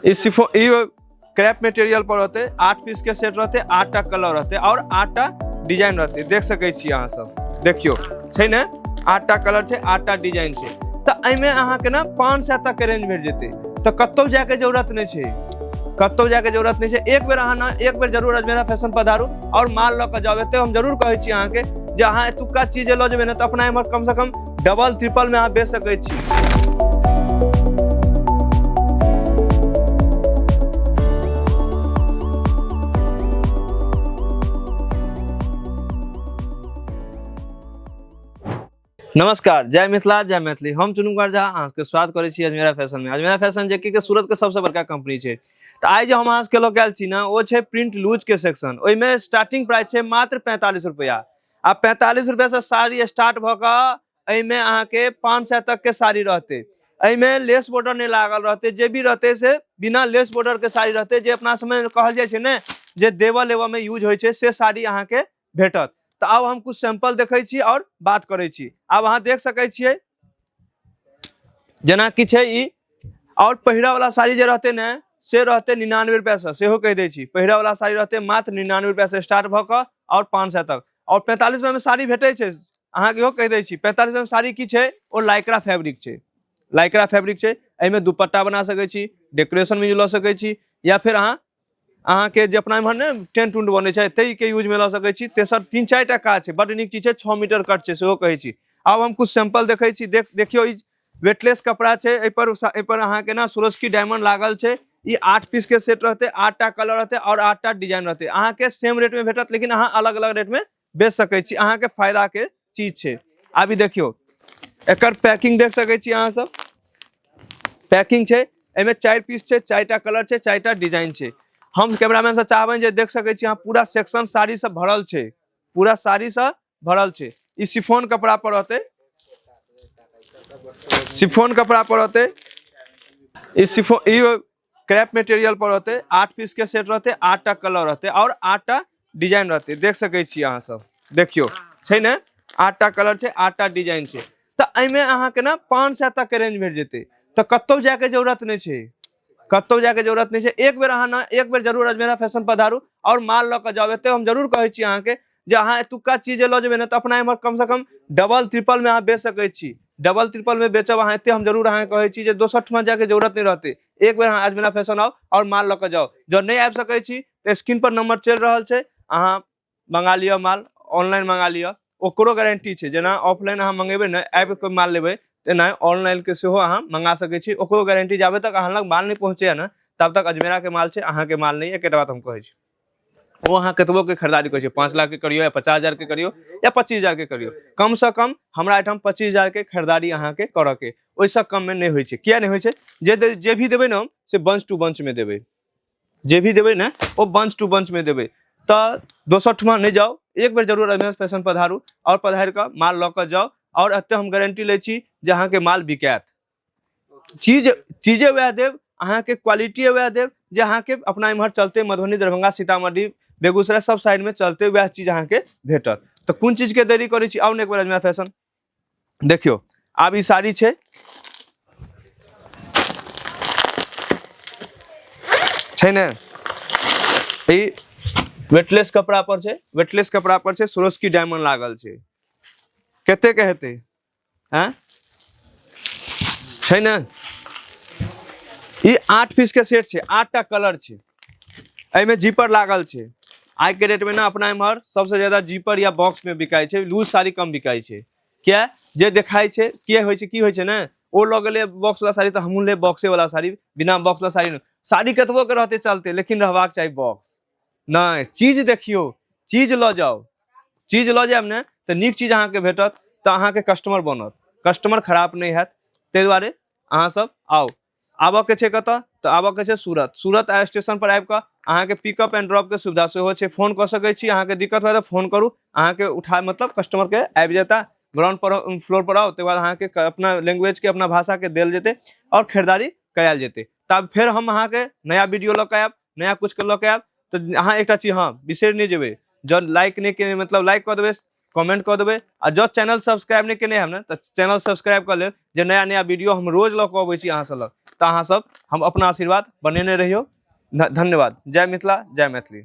ई सिफो ई crepe material पर रहतै। 8 पीस के set रहतै, 8टा कलर रहतै आओर 8टा डिजाइन रहतै। देख सकै छी अहाँ सब, देखियौ छै ने, 8टा कलर छै, 8टा डिजाइन छै। तऽ एहिमे अहाँके ने 500 तक के रेंज भेट जेतै। तऽ कतहु जायके जरूरत नहि छै, कतहु जायके जरूरत नहि छै। एक बेर अहाँ ने एक बेर जरूर अजमेरा फैशन पधारू आओर माल लऽ कऽ जाउ। एते हम जरूर कहै छी अहाँके जे अहाँ एतुक्का चीज लऽ जेबै ने तऽ अपना एम्हर कमसँ कम डबल ट्रिपल में अहाँ बेच सकै छी। नमस्कार, जय मिथिला, जय मैथिली। हम चुनू कुमार झा अहाँके स्वागत करै छी अजमेरा फैशन में। अजमेरा फैशन जे कि सूरत के सबसे बड़का कंपनी छै। तऽ आइ जे हम अहाँ सबके लऽ के आयल छी ने, ओ छै प्रिंट लूज के सेक्शन। ओहिमे स्टार्टिंग प्राइस छै मात्र 45 रुपया। आ 45 रुपया से साड़ी स्टार्ट भऽ कऽ एहिमे अहाँके 500 तक के साड़ी रहतै। एहिमे लेस बॉर्डर नहि लागल रहतै, जे भी रहतै से बिना लेस बॉर्डर के साड़ी रहतै। जे अपना सबमे कहल जाइ छै ने जे देबऽ लेबऽ मे यूज होइ छै, से साड़ी अहाँके भेटत। तऽ आब हम कुछ सैंपल देखै छी आओर बात करै छी। आब अहाँ देख सकै छियै जेनाकि छै ई। आओर पहिरऽ वाला साड़ी जे रहतै ने से रहतै 99 रुपया से, सेहो कहि दै छी। पहिरऽ वाला साड़ी रहतै मात्र 99 रुपया से स्टार्ट भऽ कऽ आओर 500 तक। आओर 45 रुपया में साड़ी भेटै छै, अहाँके इहो कहि दै छी। 45 रुपया में साड़ी की छै, ओ लाइक्रा फैब्रिक छै, लाइक्रा फैब्रिक छै। एहिमे दुपट्टा बना सकै छी, डेकोरेशन में लऽ सकै छी, या फेर अहाँके जे अपना एम्हर ने टेंट उंट बनै छै ताहिके यूजमे लऽ सकै छी। तेसर 3 4टा काज छै, बड्ड नीक चीज छै, 6 मीटर कट छै, सेहो कहै छी। आब हम कुछ सैंपल देखै छी। देखियौ, ई वेटलेस कपड़ा छै। एहिपर अहाँके ने सुरस्की डायमंड लागल छै। ई 8 पीस के सेट रहतै, 8टा कलर रहतै आओर 8टा डिजाइन रहतै। अहाँके सेम रेट में भेटत, लेकिन अहाँ अलग अलग रेट में बेच सकै छी, अहाँके फायदा के चीज छै। आब ई देखियौ, एकर पैकिंग देख सकै छी अहाँ सब। पैकिंग छै, एहिमे 4 पीस छै, 4टा कलर छै, 4टा डिजाइन छै। हम कैमरामैन से चाहबनि जे देख सकै छी अहाँ, पूरा सेक्शन साड़ी से भरल छै, पूरा साड़ी से भरल छै। ई शिफॉन कपड़ा पर रहतै, शिफॉन कपड़ा पर रहतै। ई शिफॉन ई क्रैप मटेरियल पर रहतै। 8 पीस के सेट रहतै, 8टा कलर रहतै आओर 8टा डिजाइन रहतै। देख सकै छी अहाँ सब, देखियौ छै ने, 8टा कलर छै, 8टा डिजाइन छै। तऽ एहिमे अहाँके ने 500 तक के रेंज भेट जेतै। तऽ कतहु जायके जरूरत नहि छै, कतहु जायके जरूरत नहि छै। एक बेर अहाँ ने एक बेर जरूर अजमेरा फैशन पधारू आओर माल लऽ कऽ जाउ। एते हम जरूर कहै छी अहाँके जे अहाँ एतुक्का चीज लऽ जेबै ने तऽ अपना एम्हर कमसँ कम डबल ट्रिपल में अहाँ बेच सकै छी। डबल ट्रिपल में बेचब अहाँ, एते हम जरूर अहाँके कहै छी जे दोसर ठमा जायके जरूरत नहि रहतै। एक बेर अहाँ अजमेरा फैशन आउ आओर माल लऽ कऽ जाउ। जँ नहि आबि सकै छी तऽ स्क्रीन पर नंबर चलि रहल छै, अहाँ मंगा लिअ माल, ऑनलाइन मंगा लिअ, ओकरो गारंटी छै। जेना ऑफलाइन अहाँ मंगेबै ने, आबि कऽ माल लेबै, तेना ऑनलाइन के सेहो अहाँ मंगा सकै छी, ओकरो गारंटी। जाबे तक अहाँ लग माल नहि पहुँचैया ने तब तक अजमेरा के माल छै, अहाँके माल नहि। एकेटा बात हम कहै छी, ओ अहाँ कतबो के खरीदारी करै छी, 5 लाख के करियौ या 50,000 के करियौ या 25,000 के करियौ, कम से कम हमरा एहिठाम 25,000 के खरीदारी अहाँके करऽ के, ओहिसँ कममे नहि होइ छै। किया नहि होइ छै? जे भी देबै ने हम से बंच टू बंचमे देबै, जे भी देबै ने ओ बंच टू बंचमे देबै। तऽ दोसर ठुमा नहि जाउ, एक बेर जरूर अजमेर फैशन पधारू आओर पधारि कऽ माल लऽ कऽ जाउ। आओर एते हम गारंटी लै छी जे अहाँके माल बिकायत। चीजे वएह देब अहाँके, क्वालिटी वएह देब जे अहाँके अपना इम्हर चलते, मधुबनी, दरभंगा, सीतामढ़ी, बेगूसराय सब साइडमे चलते, वएह चीज अहाँके भेटत। तऽ कोन चीजके देरी करै छी? आउ ने एक बेर अजमेर फैशन। देखियौ, आब ई साड़ी छै, छै ने, ई वेटलेस कपड़ा पर छै, वेटलेस कपड़ा पर छै, सुरोस्की डायमंड लागल छै। कते के हेतै? हैं छै ने, ई 8 पीस के सेट छै, 8टा कलर छै, एहिमे जीपर लागल छै। आइ के डेट में ना अपना एम्हर सबसे ज्यादा जीपर या बॉक्स में बिकाइ छै, लूज साड़ी कम बिकाइ छै। किया जे देखाइ छै, किया होइ छै, की होइ छै ने, ओ लऽ गेलै बॉक्स वाला साड़ी तऽ हमहूँ लेब बॉक्से वाला साड़ी, बिना बॉक्स वाला साड़ी नहि। साड़ी कतबो के रहतै चलतै, लेकिन रहबाक चाही बॉक्स नहि। चीज देखियौ, चीज लऽ जाउ, चीज लऽ जायब ने तऽ नीक चीज अहाँके भेटत, तऽ अहाँके कस्टमर बनत, कस्टमर खराब नहि हैत। ताहि दुआरे अहाँ सब आउ। आबऽके छै कतऽ? तऽ आबऽके छै सूरत। सूरत स्टेशन पर आबि कऽ अहाँके पिकअप एंड ड्रॉप के सुविधा सेहो छै। फोन कऽ सकै छी, अहाँके दिक्कत हुए तऽ फोन करू, अहाँके उठा मतलब कस्टमर के आबि जेता। ग्राउंड पर फ्लोर पर आउ, तकर बाद अहाँके अपना लैंग्वेज के अपना भाषा के देल जेतै आओर खरीदारी करायल जेतै। तब फेर हम अहाँके नया वीडियो लऽ कऽ आयब, नया कुछ के लऽ कऽ आयब। तऽ अहाँ एकटा चीज हँ बिसरि नहि जेबै, जँ लाइक नहि केने मतलब लाइक कऽ देबै। कमेंट कऽ देबै। आ जँ चैनल सब्सक्राइब नहि केने हैब ने तऽ चैनल सब्सक्राइब कऽ लेब, जे नया नया वीडियो हम रोज लऽ कऽ अबै छी अहाँ सब लग, तऽ अहाँ सब हम अपना आशीर्वाद बनेने रहियौ। धन्यवाद। जय मिथिला, जय मैथिली।